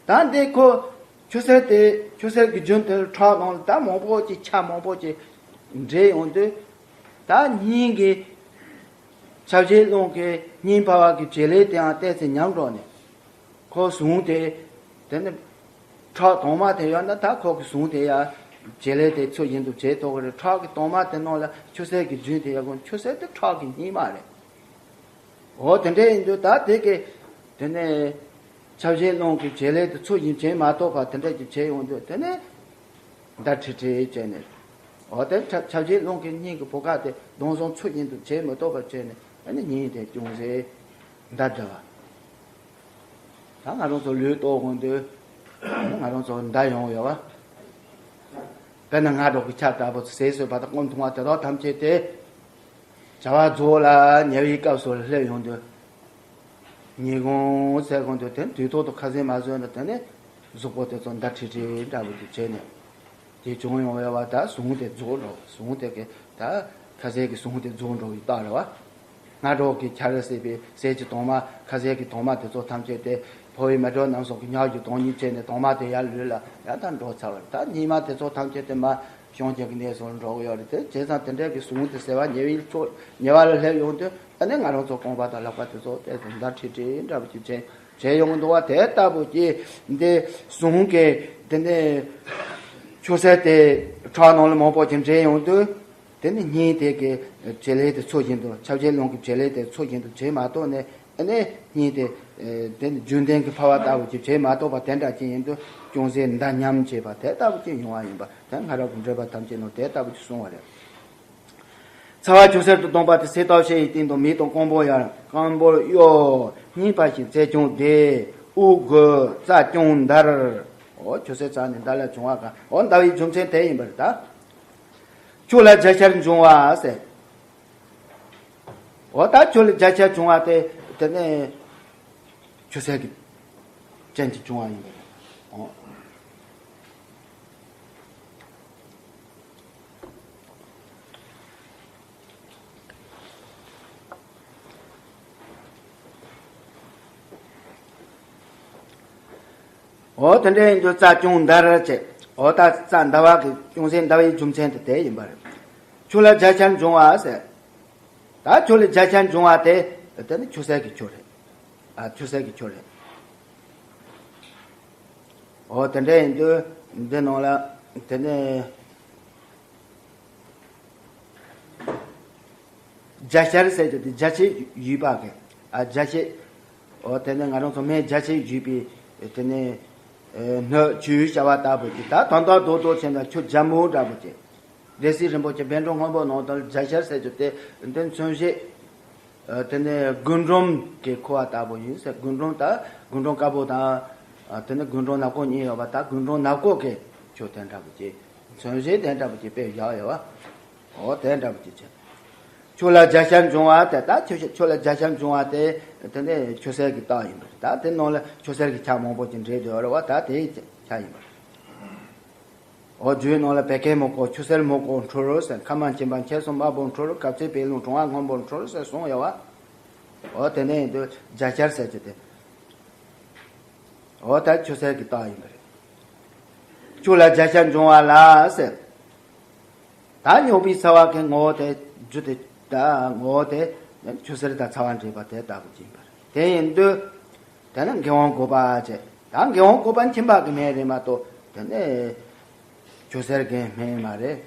ད་འདི་ཁོ་ཆུ་སེར་དེ་ཆུ་སེར་གྱི་རྒྱུན་དེ་ཁྲག་ནང་ལ་ད་མང་པོ་ཅིག་ཆ་མང་པོ་ཅིག་འདྲེས་ཡོང་དུས་ད་སྙིང་གི་ཆ་བཞི་རླུང་གི་སྙིང་འཕར་བ་གི་བྱེད་ལས་དེའང་ཏོག་ཙམ་ཉམས་འགྲོ་ནས། ཁོ་ཟུངས་དེ་དེ་ནི་ཁྲག་དྭངས་མ་དེ་ཡོད་ན་ད་ཁོ་གི་ཟུངས་དེ་ཡང་བྱེད་ལས་དེ་ཚུལ་བཞིན་དུ་བྱེད་ཐུབ་ཀྱི་རེད། ཁྲག་གི་དྭངས་མ་དེ་ནང་ལ་ཆུ་སེར་གྱི་རྒྱུན་དེ་ཡོད་དགོས། ཆུ་སེར་དེ་ཁྲག་གི་སྙིགས་མ་རེད། འོ་དེ་འདྲ་ཡིན་དུས་ད་དེ་གི་དེ་ནས་ཆ་བཞི་རླུང་གི་བྱེད་ལས་དེ་ཚུལ་བཞིན་བྱེད་མ་ཐུབ་པ་དེ་འདྲ་ཅིག་བྱེད་ཡོང་དུས་དེ་ནས་འདར་ཁྲིག་ཁྲིག་བྱས་ནས། འོ་དེ་ཆ་ཆ་བཞི་རླུང་གི་སྙིང་གི་བུ་ག་དེ་གདོན་བཟུང་ཚུལ་བཞིན་དུ་བྱེད་མི་ཐུབ་པ་བྱས་ནས་ཨ་ནི་སྙིང་དེ་ཅུང་ཟད་འདར་བསྡད་པ། ད་ང་རང་ཚོ་ལུས་གཏོང་དགོས་དུས་ང་རང་ཚོ་འདར་ཡོང་ཡོད་བ། དཔེར་ན་སྔ་དྲོ་གི་ཆར་ལྟ་བུ་ཟས་ཟོས་པ་དང་སྐོམ་འཐུང་བ་དེ་དག་ཐམས་ཅད་དེ་བྱ་བ་རྫོགས་ལ་ཉལ་བའི་སྐབས་སུ་སླེབས་ཡོང་དུས་ཉལ་གོང་ཟས་གོང་དུས་དེ་དུས་ཐོག་ཏུ་ཁ་ཟས་མ་ཟོས་ན་དེ་ནས་གཟུགས་པོ་དེ་ཚོ་འདར་ཁྲིག་ཁྲིག་འདྲ་བོ་དེ་བྱས་ནས། དེ་བྱུང་ཡོང་བའི་བར་ད་ཟུངས་དེ་རྫོགས་འགྲོ། ཟུངས་དེ་གི་ད་ཁ་ཟས་ཀྱི་ཟུངས་དེ་རྫོགས་འགྲོ་བའི་རྟགས་རེད་བ། སྔ་དྲོ་གི་ཆར་བསྲེགས་པའི་ཟས་ཀྱི་དྭངས་མ་ཁ་ཟས་ཀྱི་དྭངས་མ་དེ་ཚོ་ཐམས་ཅད་དེ་ཕོ་བའི་མེ་ཏོག་རྣམས་སོགས་ཀྱི་ཉག་གི་དྭངས་སྙིགས་བྱས་ནས་དྭངས་མ་དེ་ཡར་ལུས་ལ་ཡང་ད་འགྲོ་ཚར་བ་རེད། ད་སྙིགས་མ་དེ་ཚོ་ཐམས་ཅད་དེ་མ་བྱུང་རྐྱེན་གྱི་གནས་སུ་འགྲོ་གི་ཡོད་རེད། དེ་བྱས་ཙང་དེ་འདྲའི་གི་ཟུངས་དེ་ཟད་པ་ཉེ་བའི་ཕྱོགས་ཉེ་བ་ལ་སླེབས་ཡོང་དུས་ཨ་ནི་ང་རང་ཚོ་རྐང་པ་དང་ལག་པ་དེ་ཚོ་དེ་འདར་ཁྲིག་ཁྲིག་འདྲ་བོ་ཅིག་བྱས། བྱས་ཡོང་གི་འདུག་བ། དེ་ལྟ་བུ་ཀྱི་འདི་ཟུངས་ཀྱི་དེ་ནས་ཆུ་སེར་དེ་ཁྲག་ནང་ལ་མང་པོ་ཅིག་འདྲེས་ཡོང་དུས་དེ་ནི་སྙིང་དེ་གི་བྱེད་ལས་དེ་ཚུལ་བཞིན་དུ་ཆ་བྱད་རླུང་གི་བྱེད་ལས་དེ་ཚུལ་བཞིན་དུ་བྱེད་མ་ཐུབ་ནས་ ཨ་ནི་གཉིས་ཏེ། དེ་ནི་རྒྱུན་ལྡན་གྱི་འཕར་བ་ལྟ་བུ་ཅིག་བྱེད་མ་གཏོགས་པ་དེ་འདྲ་ཅིག་ཡིན་དུས་ཅུང་ཟད་འདའ་ཉམས་བྱེད་པ་དེ་ལྟ་བུ་ཅིག་ཡོང་བ་ཡིན་པ་དེ་སྔ་རབས་ཀྱི་འགྲེལ་པ་ཐམས་ཅད་ནང་དེ་ལྟ་བུ་ཅིག་གསུངས་པ་རེད། ཚ་བ་ཆུ་སེར་དུ་ལྡང་བ་དེ་སེར་ཏོག་ཤེ་ཡི་སྟེང་དུ་མིག་དང་རྐང་པོ་ཡར། རྐང་པོར་གཡོ། གཉིས་པ་བཞིན་རྩེ་ཆུང་བདེ། དབུགས་རྒུད། རྩ་ཅུང་འདར། འོ་ཆུ་སེར་རྩ་ནས་འདར་ལ་བྱུང་བ་ག་འོ་འདར་བའི་རྒྱུ་མཚན་དེ་ཡིན་པར་ད། ཆུ་ལ་རྒྱ་ཆེར་འབྱུང་བ་ཟེར། འོ་ད་ཆུ་ལ་རྒྱ་ཆེར་འབྱུང་བ་དེ་དེ་ནས་ཆུ་སེར་གྱི་ཅན་གྱི་འབྱུང་བ་ཡིན་པ་རེད། འོ། འོ་དེ་འདྲ་ཡིན་དུས་རྩ་ཅུང་འདར་བྱེད། འོ་ད་རྩ་འདར་བ་གི་ཅུང་ཟད་འདར་བའི་རྒྱུ་མཚན་དེ་དེ་ཡིན་པ་རེད། ཆུ་ལ་རྒྱ་ཆེར་འབྱུང་བ་ཟེར། ད་ཆུ་ལ་རྒྱ་ཆེར་འབྱུང་བ་དེ་དེ་ནི་ཆུ་སེར་གྱི་ཆུ་རེད། ཨ་ཆུ་སེར་གྱི་ཆུ་རེད། འོ་དེ་འདྲ་ཡིན་དུས་འདི་ནང་ལ་དེ་ནི། རྒྱ་ཤར་ཟེར་གྱི་དེ་རྒྱ་ཆེ་ཡུས་པ་གི། ཨ་རྒྱ་ཆེ། འོ་དེ་ནས་ང་རང་ཚོ་སྨན་རྒྱ་ཆེ་ཡུས་པའི་དེ་ནས་སྣོད་ཆུའི་བྱ་བ་ལྟ་བུ་གི་ད་དོན་དག་རྡོག་རྡོག་ཆེན་ལ་ཆུ་རྒྱ་མོ་འདྲ་པོ་གི། སྡེ་སྲིད་རིན་པོ་ཆེ་བཻ་ཌཱུརྱ་སྔོན་པོ་ནང་དུ་རྒྱ་ཤར་ཟེར་གྱི་དེ་འདི་མཚོན་བྱེད། དེ་ནས་རྒུན་འབྲུམ་གི་ཁུ་བ་ལྟ་བུ་ཡིན་ཟེར། རྒུན་འབྲུམ་ད་རྒུན་འབྲུམ་དཀར་པོ་དང་། དེ་ནས་རྒུན་འབྲུམ་ནག་པོ་གཉིས་ཡོད་པ་ད་རྒུན་འབྲུམ་ནག་པོ་གི་ཆུ་དེ་འདྲ་པོ་གི་མཚོན་བྱེད་དེ་འདྲ་པོ་གི་དཔེ་བཞག་ཡོད་པ། འོ་དེ་འདྲ་པོ་གི་ཆུ། ཆུ་ལ་རྒྱ་ཤར་འབྱུང་བ་དེ་ད་ཆུ་ཆུ་ལ་རྒྱ་ཤར་འབྱུང་བ་དེ་དེ་ནས་ཆུ་སེར་གྱི་རྟགས་ཡིན་པ་རེད། ད་དེ་ནང་ལ་ཆུ་སེར་གྱི་ཆ་མང་པོ་ཅིག་འདྲེས་ཡོད་རེད་བ། ད་དེའི་ཆ་ཡིན་པ་རེད། འོ་རྒྱུའི་ནང་ལ་བད་ཀན་སྨུག་པོ་ཆུ་སེར་སྨུག་པོ་འཁྲུལ་ཟེར། མཁལ་མ་མཆིན་པ་མཆེད་གསུམ་དམར་པོ་འཁྲུལ། གབ་ཚིགས་བད་ཀླུང་བྲང་བ་སྔོན་པོ་འཁྲུལ་ཟེར་གསུངས་ཡོད་བ། འོ་དེ་ནས་ཡིན་དུས་རྒྱ་ཤར་ཟེར་གྱི་དེ། འོ་ད་ཆུ་སེར་གྱི་རྟགས་ཡིན་པ་རེད། ཆུ་ལ་རྒྱ་ཤར་འབྱུང་བ་ལ་ཟེར། ད་སྨྱུག་པའི་ཚ་བ་གི་ངོ་བོ་དེ་རྒྱུ་དེ་ད་ངོ་བོ་དེ་ཆུ་སེར་དང་ཚ་བ་འདྲེས་པ་དེ་ལྟ་བུ་ཅིག་ཡིན་པ་རེད། དེ་ཡིན་དུས་དེ་ནི་མགན་དབང་བཀོད་པ་བྱས། ད་མགན་དབང་བཀོད་པ་མཆིན་པ་གི་སྨན་རེད་མ་གཏོགས་དེ་ནི་ཆུ་སེར་གི་སྨན་མ་རེད།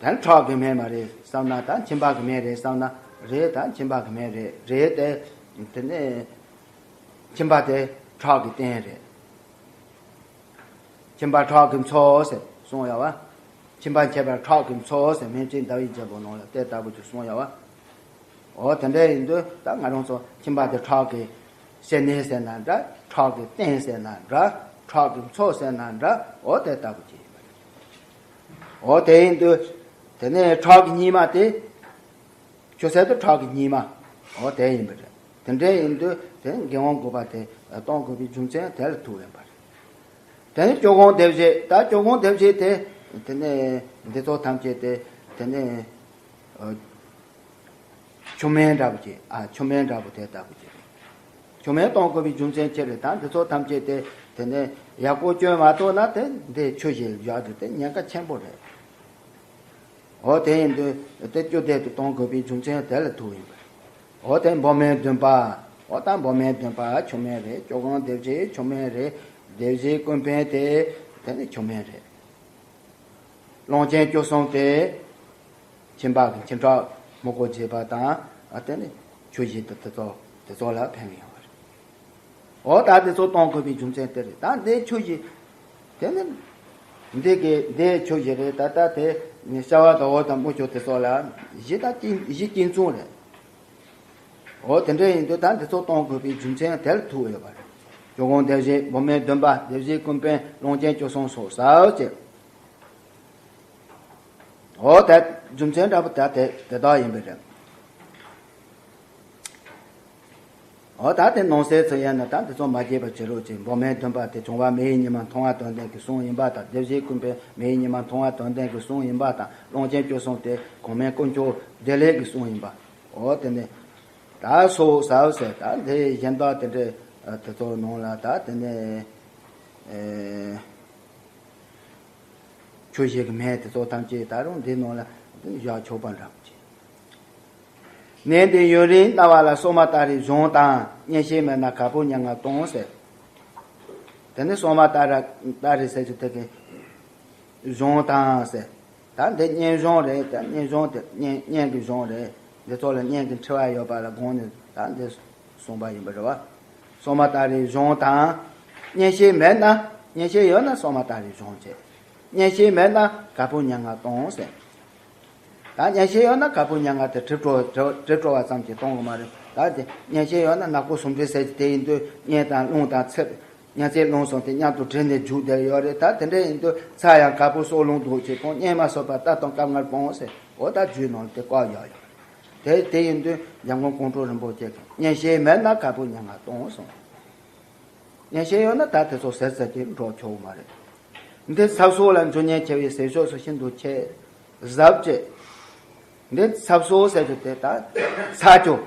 དེ་ནི་ཁྲག་གི་སྨན་མ་རེད་བསམ་ན། ད་མཆིན་པ་གི་སྨན་རེད་བསམ་ན་རེད། ད་མཆིན་པ་གི་སྨན་རེད་རེད་དེ། དེ་ནི་མཆིན་པ་དེ་ཁྲག་གི་རྟེན་རེད། མཆིན་པ་ཁྲག་གི་མཚོ་ཟེར་གསུངས་ཡོད་བ། མཆིན་པ་མཆེད་པ་ཁྲག་གི་མཚོ་ཟེར་སྨན་བཅོས་ཟླ་བའི་རྒྱལ་པོ་ནང་ལ་དེ་ལྟ་བུ་ཅིག་གསུངས་ཡོད་བ། འོ་དེ་འདྲ་ཡིན་དུས་ད་ང་རང་ཚོ་མཆིན་པ་དེ་ཁྲག་གི་སེར་སྣའི་ཟེར་ན་འདྲ། ཁྲག་གི་རྟེན་ཟེར་ན་འདྲ། ཁྲག་གི་མཚོ་ཟེར་ན་འདྲ། འོ་དེ་ལྟ་བུ་ཅིག་ཡིན་པ་རེད། འོ་དེ་ཡིན་དུས་དེ་ནས་ཁྲག་གི་སྙིགས་མ་དེ། ཆུ་སེར་དེ་ཁྲག་གི་སྙིགས་མ། འོ་དེ་ཡིན་པ་རེད། དེ་འདྲ་ཡིན་དུས་དེ་མགན་དབང་བཀོད་པ་དེ་གཏོང་དགོས་པའི་རྒྱུ་མཚན་དེ་ལ་ཐུག་ཡོད་པ་རེད། དེ་ནས་སྐྱོ་སྒོང་སྡེ་བཞི། ད་སྐྱོ་སྒོང་སྡེ་བཞི་དེ་དེ་ནས་འདི་ཚོ་ཐམས་ཅད་དེ་དེ་ནས་ཆུ་སྨན་འདྲ་པོ་ཅིག་ཨ་ཆུ་སྨན་འདྲ་པོ་དེ་ལྟ་བུ་ཅིག་རེད། ཆུ་སྨན་གཏོང་དགོས་པའི་རྒྱུ་མཚན་ཅི་རེད། ད་འདི་ཚོ་ཐམས་ཅད་དེ་དེ་ནས་ཡག་པོ་སྐྱོན་མ་ཐུབ་ན་དེ་འདི་ཆུ་བཞི་བཞག་དེ་དེ་ཉེན་ཁ་ཆེན་པོ་རེད། འོ་དེ་ཡིན་དུས་དེ་བཅུད་བསྡུས་དུ་གཏོང་དགོས་པའི་རྒྱུ་མཚན་དེ་ལ་ཐུག་ཡིན་པ་རེད། འོ་དེ་འབུམ་སྨན་བདུན་པ། འོ་ད་འབུམ་སྨན་བདུན་པ་ཆུ་སྨན་རེད། སྐྱོ་སྒོང་སྡེ་བཞི་ཆུ་སྨན་རེད། སྡེ་བཞིའི་ཀུན་ཕན་དེ་དེ་ནི་ཆུ་སྨན་རེད། རླུང་ཆེན་བཅུ་གསུམ་དེ་མཆིན་པ་གི་མཆིན་ཁྲག་སྨུག་པོ་བྱེད་པ་དང་། ཨ་དེ་ནི་ཆུ་བཞི་དེ་དེ་ཚོ་དེ་ཚོ་ལ་ཕན་གི་ཡོད་པ་རེད། འོ་ད་དེ་ཚོ་གཏོང་དགོས་པའི་རྒྱུ་མཚན་དེ་རེད། ད་འདི་ཆུ་བཞི། དེ་ནི་འདི་གི་འདི་ཆུ་བཞི་རེད། ད་ད་དེ་ནི་ཤ་བ་དང་འོ་དང་སྨུག་ཆུ་དེ་ཚོ་ལ་གཞི་ད་གཅིག་གཞི་གཅིག་མཚུངས་རེད། འོ་དེ་འདྲ་ཡིན་དུས་ད་འདི་ཚོ་གཏོང་དགོས་པའི་རྒྱུ་མཚན་དེ་ལ་ཐུག་ཡོད་པ་རེད། སྐྱོ་སྒོང་སྡེ་བཞི། འབུམ་སྨན་བདུན་པ། སྡེ་བཞིའི་ཀུན་ཕན། རླུང་ཆེན་བཅུ་གསུམ་སོགས་ཟབ་ཅིང་། འོ་ད་རྒྱུ་མཚན་འདྲ་པོ་ད་དེ་དེ་དག་ཡིན་པས་རེད། འོ་ད་དེ་ནང་གསེས་ཚུར་ཡིན་ན་ད་འདི་ཚོ་མ་བརྗེད་པར་བྱེད་རོགས་གྱིས། འབུམ་སྨན་བདུན་པ་དེ་བྱུང་བ་མེ་ཡི་ཉི་མ་མཐོང་བ་དོན་ལྡན་གྱི་གསུང་ཡིན་པ་དང་། སྡེ་བཞིའི་ཀུན་ཕན་མེ་ཡི་ཉི་མ་མཐོང་བ་དོན་ལྡན་གྱི་གསུང་ཡིན་པ་དང་། རླུང་ཆེན་བཅུ་གསུམ་དེ་གོང་མའི་དཀོན་མཆོག་བདེ་ལེགས་ཀྱི་གསུང་ཡིན་པ། འོ་དེ་ནས་ད་སོགས་ཟབ་ཟེར། ད་འདི་གཞན་དག་དེ་འདྲའི་དེ་ཚོ་ནང་ལ་ད་དེ་ནས་ཨེ། ཆུ་བཞི་གི་སྨན་དེ་ཚོ་ཐམས་ཅད་ད་རུང་འདི་ནང་ལ་བཞག་ཆོག་པ་འདྲ་པོ་ཅིག་ནད་འདི་ཡུན་རིང་ན་བ་ལ་སྲོག་མ་སྟ་རེ་གཞུང་དང་། གཉན་བཤལ་མེད་ན་ག་པུར་ཉེར་ལྔ་གཏོང་ཟེར། དེ་ནི་སྲོག་མ་སྟ་ར་སྟ་རེ་ཟེར་གྱི་དེ་གི་གཞུང་དང་ཟེར། ད་འདི་གཉན་གཞུང་རེད། ད་གཉན་གཞུང་དེ་གཉན་གཉན་གྱི་གཞུང་རེད། འདི་ཚོ་ལ་གཉེན་གྱི་འཁྲི་བ་ཡོད་པ་ལ་དགོངས་ནས་ད་འདི་གསུངས་པ་ཡིན་པ་རེད་བ། སྲུང་མ་དག་རིགས་གཞུང་དང་། གཉེན་བཤེས་མེད་ན། གཉེན་བཤེས་ཡོད་ན་སྲུང་མ་དག་རིགས་གཞུང་བྱེད། གཉེན་བཤེས་མེད་ན་གར་ཕུག་ཉེར་ལྔ་གཏོང་ཟེར། ད་གཉེན་བཤེས་ཡོད་ན་གར་ཕུག་ཉེར་ལྔ་དེ་གྲིབ་བྲོ་གྲིབ་བྲོ་བ་ཙམ་གྱིས་གཏོང་གི་མ་རེད། ད་དེ་གཉེན་བཤེས་ཡོད་ན་ནག་པོ་སུམ་སྒྲིལ་ཟེར་གྱི་དེ་ཡིན་དུས་གཉེན་དང་རླུང་དང་ཚེར། གཉེན་ཚེར་རླུང་གསུམ་དེ་མཉམ་དུ་དྲིལ་ནས་རྒྱུག་བསྡད་ཡོད་རེད། ད་དེ་འདྲ་ཡིན་དུས་ཚ་ཡང་གར་ཕུག་སྲོག་རླུང་དུག་ཅེས་སྤོང་། གཉེན་མ་སོགས་པ་རྟ་དང་སྐབས་ལྔར་སྤོང་ཟེར། འོ་ད་རྒྱུད་ནང་ལ་དེ་བཀག་ཡོད་ཡོད། དེ་དེ་ཡིན་དུས་འཇམ་མགོན་ཀོང་སྤྲུལ་རིན་པོ་ཆེ་གིས་གཉེན་བཤེས་མེད་ན་གར་ཕུག་ཉེར་ལྔ་གཏོང་གསུངས། གཉེན་བཤེས་ཡོད་ན་ད་དེ་ཚོ་ཟེར་ཟེར་གྱིས་འགྲོ་ཆོག་གི་མ་རེད། འདི་ཚབ་སོ་ལ་འཇུ་ཉེན་ཆེ་བའི་ཟས་སྤྱོད་སོགས་ཤིན་ཏུ་ཆེ། ཟབ་ཅེས། འདི་ཚབ་སོ་ཟེར་རྒྱུ་དེ་ད་ཚ་རྒྱུ།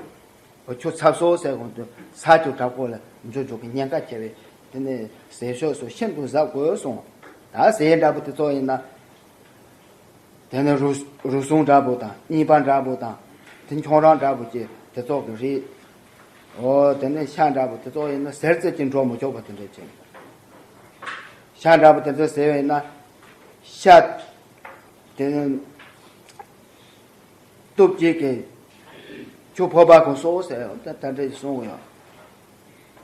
ཁྱོད་ཚབ་སོ་ཟེར་གོང་དུ་ཚ་རྒྱུ་དྲག་པོ་ལ་འཇུ་འཇུ་གི་ཉེན་ཁ་ཆེ་བས། དེ་ནས་ཟས་སྤྱོད་སོགས་ཤིན་ཏུ་ཟབ་དགོས་གསུངས། ད་ཟས་འདྲ་པོ་དེ་ཚོ་ཡིན་ན། དེ་ནས་རུ་རུ་ཟུངས་འདྲ་པོ་དང་། རྙིང་པ་འདྲ་པོ་དང་། དེ་ཁྱུང་རག་འདྲ་པོ་ཅིག་དེ་ཚོ་གི་རིགས། འོ་དེ་ནས་ཤ་འདྲ་པོ་དེ་ཚོ་ཡིན་ན་ཟེར་ཙམ་གྱིས་འགྲོ་མི་ཆོག་པ་དེ་འདྲ་ཅིག་ཤ་འདྲ་པོ་དེ་ཚོ་ཟས་པ་ཡིན་ན། ཤ་དེ་ནས་སྟོབས་ཀྱིས་ཀྱི་ཆུ་ཕོར་པ་གང་སོགས་ཟེར་ཡང་ད་ད་འདྲ་ཞིག་གསུང་གི་ཡོད།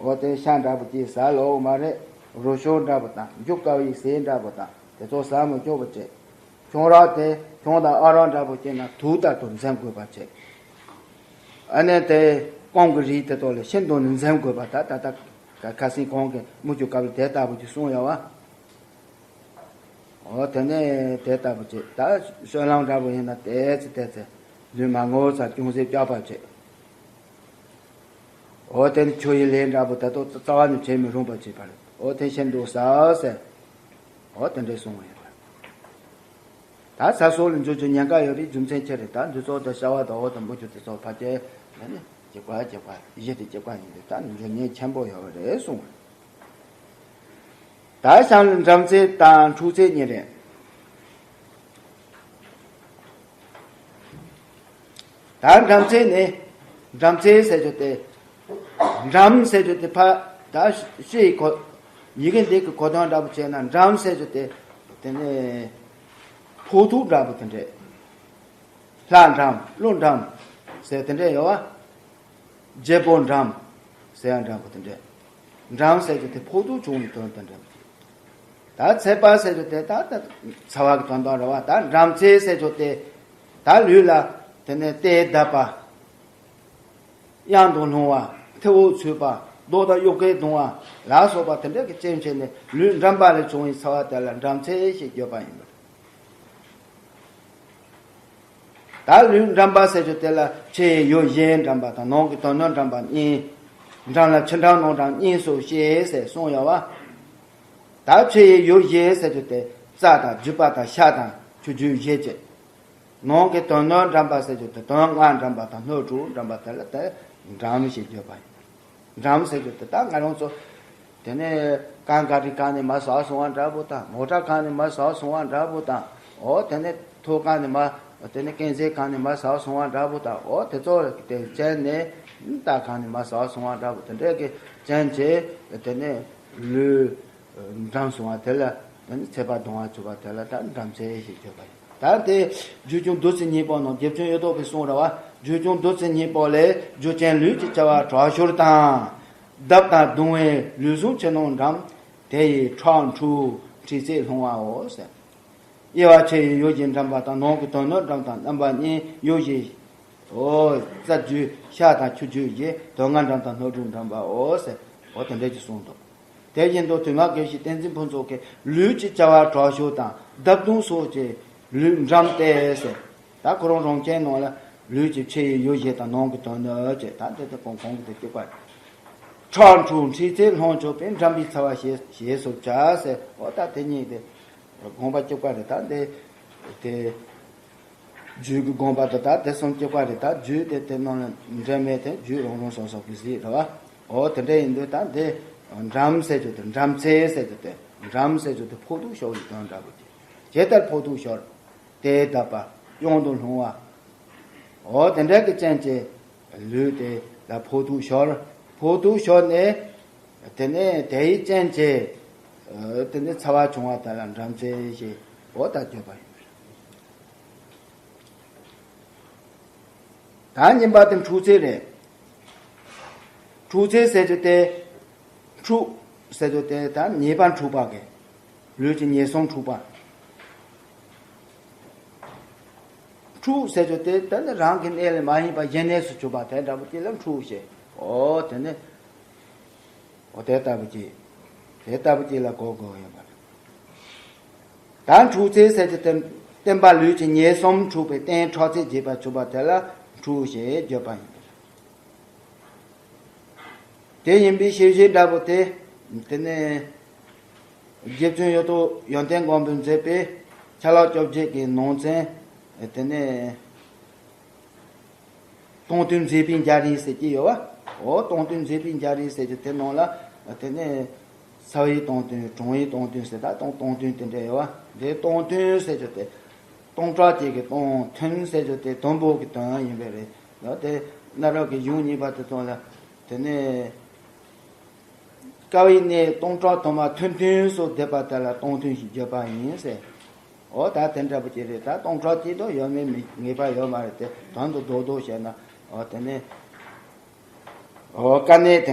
འོ་དེ་ཤ་འདྲ་པོ་ཅིག་ཟ་ལོག་མ་རེད། རུ་ཞོ་འདྲ་པོ་དང་འཇུ་དཀའ་བའི་ཟས་འདྲ་པོ་དང་དེ་ཚོ་ཟ་མི་ཆོག་པ་བྱེད། ཁྱུང་རག་དེ་ཁྱུང་དང་ཨ་རག་འདྲ་པོ་སྐྱེས་ན་དུག་ལྟར་དུ་འཛེམ་དགོས་པ་བྱེད། ཨ་ནི་དེ་སྐོམ་གྱི་རིགས་དེ་ཚོ་ལ་ཤིན་ཏུ་ནས་འཛེམ་དགོས་པ་ད་ད་ད་ཁ་སང་གོང་གི་དམུ་ཆུ་དཀར་པོ་དེ་ལྟ་བུ་ཅིག་གསུངས་ཡོད་བ། འོ་དེ་ནས་དེ་ལྟ་བུ་བྱེད། ད་སྤྱོད་ལམ་འདྲ་པོ་ཡིན་ན་དེ་ཚེ་དེ་ཚེ་ལུས་མ་ངོ་ཚ་ཅུང་ཟད་སྐྱོ་བ་བྱེད། འོ་དེ་ནས་ཆུ་ཡི་ལས་འདྲ་པོ་ད་དུ་རྩ་བ་ནས་བྱེད་མི་རུང་བ་བྱེད་པ་རེད། འོ་དེ་ཤིན་ཏུ་ཟབ་ཟེར། འོ་དེ་འདྲའི་གསུང་བ་ཡོད་པ། ད་ཚ་སོ་ལ་འཇུ་རྒྱུ་ཉེན་ཁ་ཡོད་པའི་རྒྱུ་མཚན་ཅི་རེད། ད་འདི་ཚོ་ད་ཤ་བ་དང་འོ་དང་འབུ་ཆུ་དེ་ཚོ་ཕལ་ཆེར་ནི་གཅིག་པ་གཅིག་པ་གཞི་དེ་གཅིག་པ་ཡིན་པས་ད་ནི་འཇུ་ཉེན་ཆེན་པོ་ཡོད་རེད་གསུངས། ད་གཤམ་ལ་འགྲམ་ཚད་དང་འཁྲུག་ཚད་གཉིས་རེད། ད་འགྲམ་ཚད་ནི། འགྲམ་ཚད་ཟེར་རྒྱུ་དེ། འགྲམ་ཟེར་རྒྱུ་དེ་ཕ། ད་ཤེས་གོ། ཡི་གེ་འདི་གི་གོ་དོན་འདྲ་པོ་བྱས་ན་འགྲམ་ཟེར་རྒྱུ་དེ། དེ་ནི། ཕོག་ཐུག་འདྲ་པོ་དེ་འདྲས། ལྷ་འགྲམ་ཀླུ་འགྲམ་ཟེར་དེ་འདྲས་ཡོད་བ། རྒྱལ་པོ་འགྲམ་ཟེར་ཡང་འདྲ་པོ་དེ་འདྲས། འགྲམ་ཟེར་རྒྱུ་དེ་ཕོག་ཐུག་བྱུང་བའི་དོན་དེ་འདྲ་པོ་དེ། ད་ཚད་པ་ཟེར་རྒྱུ་དེ་ད་ད་ཚ་བ་གི་དོན་དག་རེད་བ། ད་འགྲམ་ཚད་ཟེར་རྒྱུ་དེ་ད་ལུས་ལ་དེ་ནས་རྟའི་བརྡབ་པ། གཡང་དང་ལྷུང་བ། མཐེ་བོ་ཚུད་པ། རྡོ་དང་གཡུ་རྐན་རྡུང་བ་ལ་སོགས་པ་དེ་འདྲ་གི་རྐྱེན་བྱས་ནས་ལུས་འགྲམ་པ་ལས་བྱུང་བའི་ཚ་བ་དེ་ལ་འགྲམ་ཚད་ཞེས་བརྗོད་པ་ཡིན་པ་རེད། ད་ལུས་འགྲམ་པ་ཟེར་རྒྱུ་དེ་ལ་ཕྱི་ཡི་ཡུལ་གཞན་འགྲམ་པ་དང་ནང་གི་དོན་སྣོད་འགྲམ་པ་གཉིས། འགྲམ་ལ་ཕྱི་འགྲམ་ནང་འགྲམ་གཉིས་སུ་ཕྱེ་ཟེར་གསུངས་ཡོད་བ། ད་ཕྱི་ཡི་ཡུལ་གཞན་ཟེར་རྒྱུ་དེ་རྩ་དང་རྒྱུས་པ་དང་ཤ་དང་ཆུ་རྒྱུས་བཞི་བྱས། ནང་གི་དོན་སྣོད་འགྲམ་པ་ཟེར་རྒྱུ་དེ་དོན་ལྔ་འགྲམ་པ་དང་སྣོད་དྲུག་འགྲམ་པ་དེ་ལ་དེ་འགྲམ་ཞེས་བརྗོད་པ་ཡིན། འགྲམ་ཟེར་རྒྱུ་དེ་ད་ང་རང་ཚོ། དེ་ནས་རྐང་ག་རི་གང་ནས་མར་ཟགས་སོང་བ་འདྲ་པོ་དང་མོ་ཊ་གང་ནས་མར་ཟགས་སོང་བ་འདྲ་པོ་དང་། འོ་དེ་ནས་ཐོག་གང་ནས་མར། དེ་ནས་ཀན་ཟེ་གང་ནས་མར་ཟགས་སོང་བ་འདྲ་པོ་དང་། འོ་དེ་ཚོ་དེ་ཅན་ནས་རྟ་གང་ནས་མར་ཟགས་སོང་བ་འདྲ་པོ་དེ་འདྲས་ཀྱི་ཅན་གྱི་དེ་ནས་ལུས། འགྲམ་སོང་བ་དེ་ལ་ད་ནི་ཚད་པ་གདུང་བ་ཆུ་བ་དེ་ལ་ད་འགྲམ་ཚད་ཞེས་བརྗོད་པ་ཡིན། ད་དེ་རྒྱུད་ཆུང་བདུད་རྩི་སྙིང་པོ་ནང་རྒྱབ་ཆུང་གཡུ་ཐོག་པས་གསུངས་ར་བ། རྒྱུད་ཆུང་བདུད་རྩི་སྙིང་པོ་ལས་རྒྱུ་ཅན་ལུས་ཀྱི་བྱ་བ་དྲག་ཤོས་དང་། བརྡབ་དང་གདུང་བས་ལུས་ཟུངས་ཕྱི་ནང་འགྲམ། དེ་ཡི་ཁྲག་འཁྲུ་མཁྲིས་ཚད་ལྷུང་བའོ་ཟེར། དབྱེ་བ་ཕྱི་ཡི་ཡུལ་གཞན་འགྲམ་པ་དང་ནང་གི་དོན་སྣོད་འགྲམ་དང་རྣམ་པ་གཉིས་ཡུལ་གཞན། འོ། རྩ་རྒྱུས་ཤ་དང་ཆུ་རྒྱུས་ཀྱི་དོན་ལྔ་འགྲམ་དང་སྣོད་དྲུག་འགྲམ་པའོ་ཟེར། འོ་དེ་འདྲ་ཅིག་གསུངས་འདུག་དེ་བཞིན་དུ་དུས་མ་དགེ་བཤེས་བསྟན་འཛིན་ཕུན་ཚོགས་ཀྱིས་ལུས་ཀྱི་བྱ་བ་དྲག་ཤོས་དང་བརྡབ་གདུང་སོགས་ཀྱི་ལུས་འགྲམ་སྟེ་ཟེར། ད་ཁོ་རང་རང་ཁྱིམ་ནང་ལ་ལུས་ཀྱི་ཕྱི་ཡི་ཡུལ་གཞན་དང་ནང་གི་དོན་སྣོད་ཅེས་ད་དེ་དེ་གོང་གོང་གི་དེ་གཅིག་པ་རེད། ཁྲག་འཁྲུ་མཁྲིས་ཚད་ལྷུང་ཆོག་པས་འགྲམ་པའི་ཚ་བ་ཞེས་ཞེས་སུ་བྱ་ཟེར། འོ་ད་དེ་གཉིས་དེ། དགོངས་པ་གཅིག་པ་རེད། ད་འདི་དེ་རྒྱུད་ཀྱི་དགོངས་པ་དང་ད་དེ་གསུམ་གཅིག་པ་རེད། ད་རྒྱུད་དེ་དེ་ནང་ལ་འདྲེས་མེད་དེ་རྒྱུད་རང་རང་སོ་སོ་གི་གཟིགས་རེད་བ། འོ་དེ་འདྲ་ཡིན་དུས་ད་འདི་འགྲམ་ཟེར་རྒྱུ་དེ་འགྲམ་ཚད་ཟེར་རྒྱུ་དེ་འགྲམ་ཟེར་རྒྱུ་དེ་ཕོག་ཐུག་ཤོར་བའི་དོན་འདྲ་པོ་ཅིག་ཇི་ལྟར་ཕོག་ཐུག་ཤོར། དེའི་བརྡབ་པ། གཡང་དུ་ལྷུང་བ། འོ་དེ་འདྲ་གི་རྐྱེན་གྱིས་ལུས་དེ་ལ་ཕོག་ཐུག་ཤོར། ཕོག་ཐུག་ཤོར་ནས། དེ་ནས་དེའི་རྐྱེན་གྱིས། དེ་ནས་ཚ་བ་བྱུང་བ་དེ་ལ་འགྲམ་ཚད་ཞེས་འོ་ད་བརྗོད་པ་ཡིན། ད་གཉིས་པ་དེ་འཁྲུགས་ཚད་རེད། འཁྲུགས་ཚད་ཟེར་རྒྱུ་དེ། འཁྲུགས་ཟེར་རྒྱུ་དེ་ད་ཉེས་པ་འཁྲུགས་པ་གི། ལུས་ཀྱི་ཉེས་གསུམ་འཁྲུགས་པ། འཁྲུགས་ཟེར་རྒྱུ་དེ་ད་ནི་རང་གི་གནས་ལས་མ་ཡིན་པ་གཞན་གནས་སུ་གྱུར་པ་དེ་འདྲ་པོ་དེ་ལ་འཁྲུགས་ཞེས། འོ་དེ་ནི། འོ་དེ་ལྟ་བུ་ཅིག་དེ་ལྟ་བུ་ཅིག་ལ་གོ་དགོས་ཡོད་པ་རེད། ད་འཁྲུགས་ཚད་ཟེར་གྱི་དེ། བསྟན་པ་ལུས་ཀྱི་ཉེས་གསུམ་འཁྲུགས་པའི་རྟེན་ཁྲག་ཚིལ་རྒྱས་པར་གྱུར་པ་དེ་ལ་འཁྲུགས་ཞེས་བརྗོད་པ་ཡིན། དེ་ཡིན་པའི་ཤེས་བྱའི་འདྲ་པོ་དེ། དེ་ནས། རྗེ་བཙུན་གཡུ་ཐོག་ཡོན་ཏན་མགོན་པོས་མཛད་པའི་ཆ་ལག་བཅོ་བརྒྱད་ཀྱི་ནང་ཚན། དེ་ནས། སྟོང་ཐུན་མཛེས་པའི་འཇའ་རིས་ཟེར་གྱི་ཡོད་བ། འོ་སྟོང་ཐུན་མཛེས་པའི་འཇའ་རིས་ཟེར་གྱི་དེ་ནང་ལ། དེ་ནས། ས་བའི་སྟོང་ཐུན་གྲོང་བའི་སྟོང་ཐུན་ཟེར་ད་སྟོང་སྟོང་ཐུན་དེ་འདྲ་ཡོད་བ། དེ་སྟོང་ཐུན་ཟེར་གྱི་དེ། སྟོང་ཕྲག་གཅིག་གི་སྟོང་། ཐུན་ཟེར་གྱི་དེ་དུམ་བུ་གི་དོན་ཡིན་པས་རེད། ཡང་དེ་གནའ་རབས་ཀྱི་གཞུང་རྙིང་པ་དེ་ཚོ་ལ། དེ་ནས། དཀའ་བའི་གནས་སྟོང་ཕྲག་དུ་མ་ཐུན་ཐུན་སུ་བསྡེབས་པ་དེ་ལ་སྟོང་ཐུན་ཞེས་བརྗོད་པ་ཡིན་ཟེར། འོ་ད་དེ་འདྲ་པོ་ཅིག་རེད། ད་སྟོང་ཕྲག་གཅིག་དང་ཡོད་མེད་མི་ངེས་པ་ཡོད་མ་རེད་དེ། དོན་དུ་རྡོག་རྡོག་བཤད་ན། འོ་དེ་ནས། འོ་དཀའ་གནད་དེ།